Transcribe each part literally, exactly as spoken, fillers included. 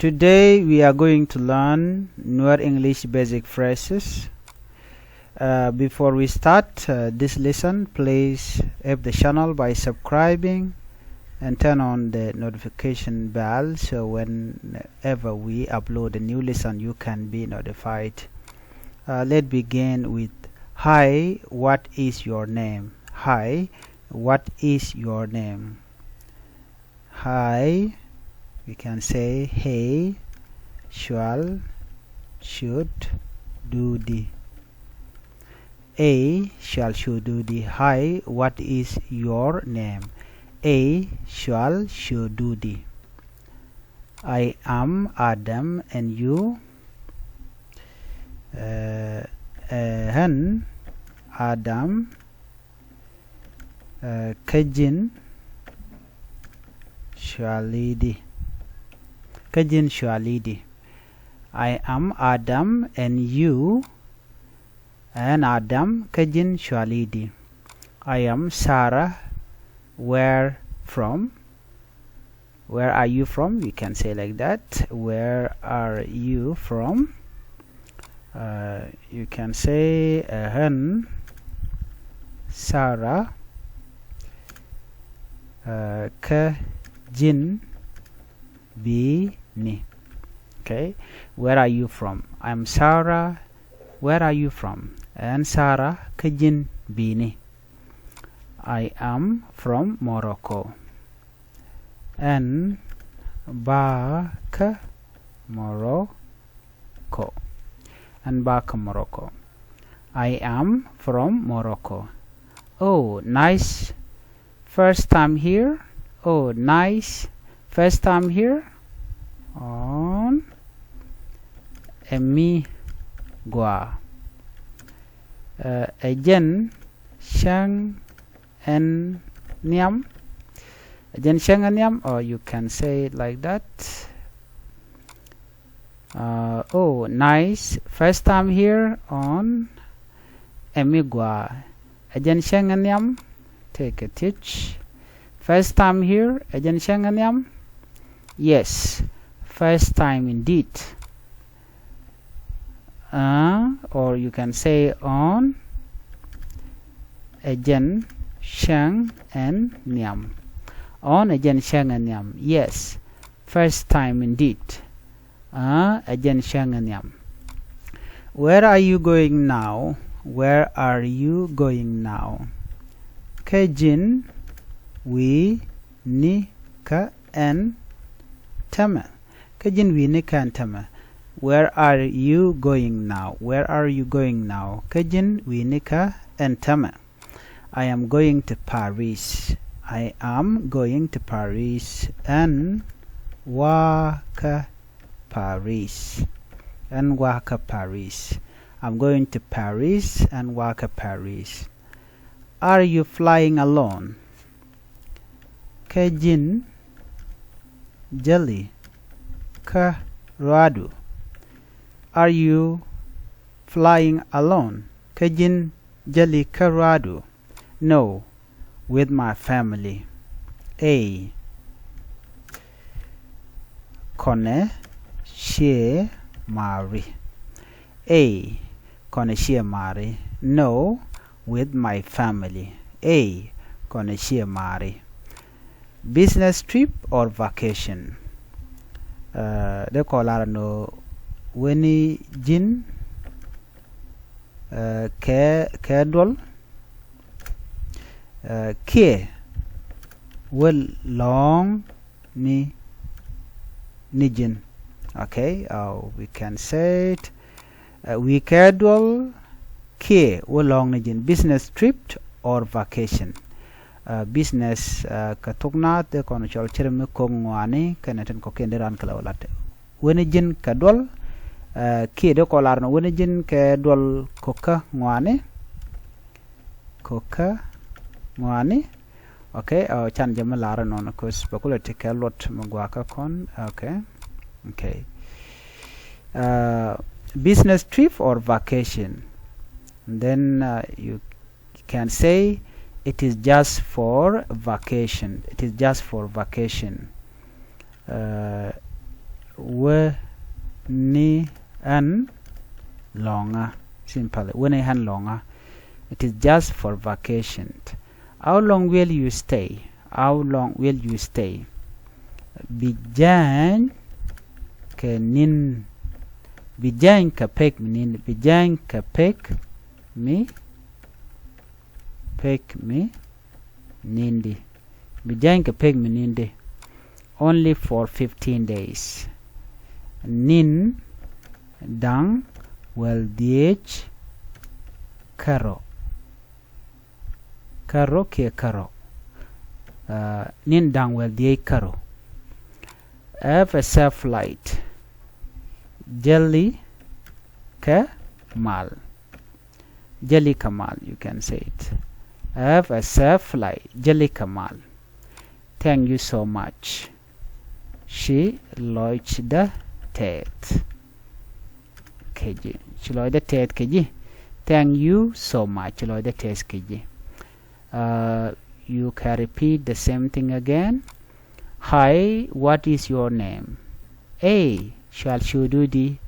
Today we are going to learn Nuer English basic phrases. Uh, before we start uh, this lesson, please help the channel by subscribing and turn on the notification bell, so whenever we upload a new lesson, you can be notified. Uh, let's begin with, "Hi, what is your name?" Hi, what is your name? Hi, we can say hej, cual, cut, dudi. Hej, cual, cut, dudi. Hi, what is your name? Hej, cual, cut, dudi. I am Adam, and you? Uh, ɛ ɣän Adam, uh, kä ji̱n cuali di. Kä ji̱n cuali di. I am Adam, and you? Ɛ ɣän Adam, kä ji̱n cuali di. I am Sarah. Where from? Where are you from? You can say like that. Where are you from? Uh, you can say, ɛ ɣän Sarah, uh, kä ji̱n bi̱i̱ni. Okay. Where are you from? I'm Sarah. Where are you from? Ɛ ɣän Sarah, kä ji̱n bi̱i̱ni. I am from Morocco. Ɣän bä kä Morocco. Ɣän bä kä Morocco. I am from Morocco. Oh, nice. First time here? Oh, nice. First time here? Ɣän ɛ mi gɔaa. Uh, ɛ jɛn cäŋ ɛn nhiam. Ɛ jɛn cäŋ ɛn nhiam, or you can say it like that. Uh, oh, nice. First time here? Ɣän ɛ mi gɔaa. Ɛ jɛn cäŋ ɛn nhiam. Tëëkɛ thiec. First time here? Ɛ jɛn cäŋ ɛn nhiam. Yes, first time indeed. Uh, or you can say ɣän ɛ jɛn cäŋ ɛn nhiam. Ɣän ɛ jɛn cäŋ ɛn nhiam. Yes, first time indeed. Uh, ɛ jɛn cäŋ ɛn nhiam. Where are you going now? Where are you going now? Kä ji̱n wi̱i̱ ni kä ɛn täämɛ? Kä ji̱n wi̱i̱ ni kä ɛn täämɛ? Where are you going now? Where are you going now? Kä ji̱n wi̱i̱ ni kä ɛn täämɛ? I am going to Paris. I am going to Paris. Ɣän wa kä Paris. Ɣän wa kä Paris. I'm going to Paris. Ɣän wa kä Paris. Are you flying alone? Kä ji̱n jäli kä ruaadu? Are you flying alone? Kä ji̱n jäli kä ruaadu? No, with my family. Ëë, kɔnɛ ciɛ maari. Ëë, kɔnɛ ciɛ maari. No, with my family. Ëë, kɔnɛ ciɛ maari. Business trip or vacation? Uh, dee kɔ lar nɔ weni ji̱n, uh, kɛ, kɛ duɔl, uh, kiɛ wä lɔ̱ŋ ni, ni ji̱n. Okay, uh, we can say it. Uh, wi̱i̱ kɛ duɔl kiɛ wä lɔ̱ŋ ni ji̱n. Business trip or vacation? Uh, business, uh, kɛ thok naath dee kɔn cɔl cir mi ko̱k ŋɔaani kɛnɛ tin kɔ̱kiɛn dee raan kɛ lɛ wä lat. Weni ji̱n kɛ duɔl, uh, kiɛ dee kɔ lar nɔ weni ji̱n kɛ duɔl ko̱kä ŋɔaani. Ko̱kä ŋɔaani. Okay, uh, can jɛ mi lar nɔnɔ, 'cause bɛ kulɛ ti kɛ luɔt mi guakä kɔn. Okay. Okay. Uh, business trip or vacation? And then, uh, you can say it is just for vacation. It is just for vacation. Uh, Weni ɣän lɔ̱ŋä. Simply, weni ɣän lɔ̱ŋä. It is just for vacation. How long will you stay? How long will you stay? Bi jany kɛ ni̱n. Bi jany kɛ pek mi ni̱n. Bi jany kɛ pek mi, pek mi ni̱n di. Bi jany kɛ pek mi ni̱n di. Only for fifteen days. Ni̱n da̱ŋ wäl dhieec kärɔ̱. Kärɔ̱ kiɛ kärɔ̱. Uh, ni̱n da̱ŋ wäl dhieec kärɔ̱. Have a safe flight. Jäli kɛ mal. Jäli kɛ mal, you can say it. Have a safe flight. Jäli kɛ mal. Thank you so much. Ci lɔcdä tɛth kɛ ji̱. Ci lɔcdä tɛth kɛ ji̱. Thank you so much. Ci lɔcdä tɛth kɛ ji̱. Uh, you can repeat the same thing again. Hi, what is your name? Hey, cual cu du di?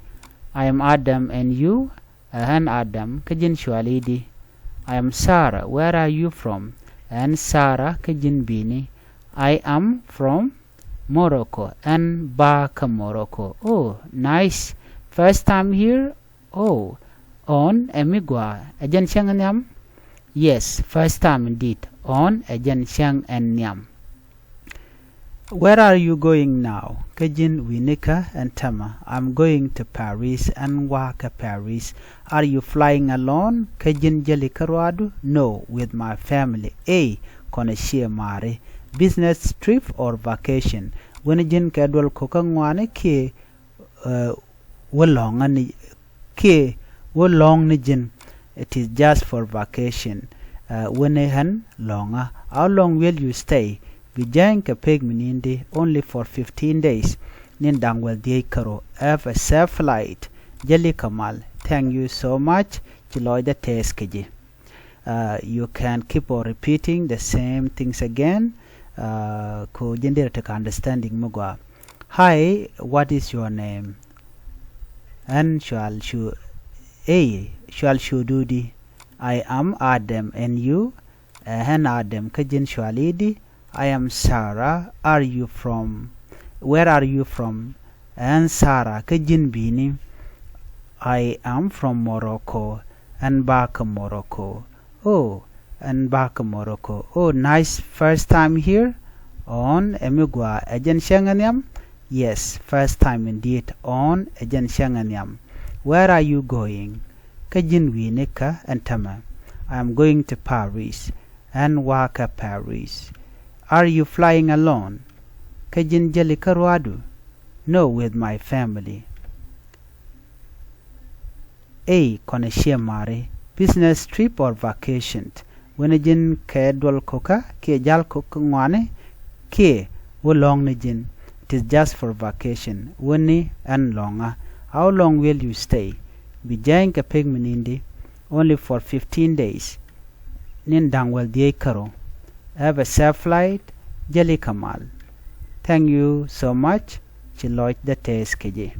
I am Adam, and you? Ɛ ɣän Adam, kä ji̱n cual i̱di? I am Sarah. Where are you from? Ɛ ɣän Sarah, kä ji̱n bi̱i̱ni? I am from Morocco. Ɣän bä kä Morocco. Oh, nice. First time here? Oh, ɣɔ̱ɔ̱n ɛ mi gɔaa. Ɛ jɛn cäŋ ɛ nhiam? Yes, first time indeed. Ɣɔ̱ɔ̱n ɛ jɛn cäŋ ɛ nhiam. Where are you going now? Kä ji̱n wi̱nikä ɛn tämɛ? I'm going to Paris. Ɣän wa̱a̱ kä Paris. Are you flying alone? Kä ji̱n jäli kä ruaadu? No, with my family. Ey, kɔnɛ ciɛ ma̱a̱ri. Business trip or vacation? Weni ji̱n kɛ duɔl ko̱kä ŋɔaani kiɛ, uh, wä lɔ̱ŋä ni kiɛ wä lɔ̱ŋ ni ji̱n. It is just for vacation. Uh, weni ɣän lɔ̱ŋä. How long will you stay? Bi jany kɛ pek mi ni̱n di? Only for fifteen days. Ni̱n da̱ŋ wäl dhieec kärɔ̱. Have a safe flight. Jäli kɛ mal. Thank you so much. Ci lɔcdä tɛth kɛ ji̱. Uh, you can keep on repeating the same things again. Uh, ku ji̱n derɛ tekɛ understanding mi gɔaa. Hi, what is your name? Ɣän cual cu, ey, cual cu du di? I am Adam, and you? Ɛ ɣän Adam, kä ji̱n cual i̱di? I am Sarah. Are you from, where are you from? Ɛ ɣän Sarah, kä ji̱n bi̱i̱ni? I am from Morocco. Ɣän bä kä Morocco. Oh, ɣän bä kä Morocco. Oh, nice. First time here? Ɣɔ̱ɔ̱n ɛ mi gɔaa. Ɛ jɛn cäŋ ɛ nhiam? Yes, first time indeed. Ɣɔ̱ɔ̱n ɛ jɛn cäŋ ɛ nhiam. Where are you going? Kä ji̱n wi̱i̱nikä ɛn tämɛ? I am going to Paris. Ɣän wa̱a̱ kä Paris. Are you flying alone? Kä ji̱n jäli kä ruaadu? No, with my family. Ey, kɔnɛ ciɛ ma̱a̱ri. Business trip or vacation? Weni ji̱n kɛ duɔl ko̱kä kiɛ ja̱l ko̱kä ŋɔaani kiɛ wä lɔ̱ŋ ni ji̱n? It is just for vacation. Weni ɣän lɔ̱ŋä. How long will you stay? Bi jany kɛ pek mi ni̱n di? Only for fifteen days. Ni̱n da̱ŋ wäl dhieec kärɔ̱. Have a safe flight. Jäli kɛ mal. Thank you so much. Ci lɔcdä tɛth kɛ ji̱.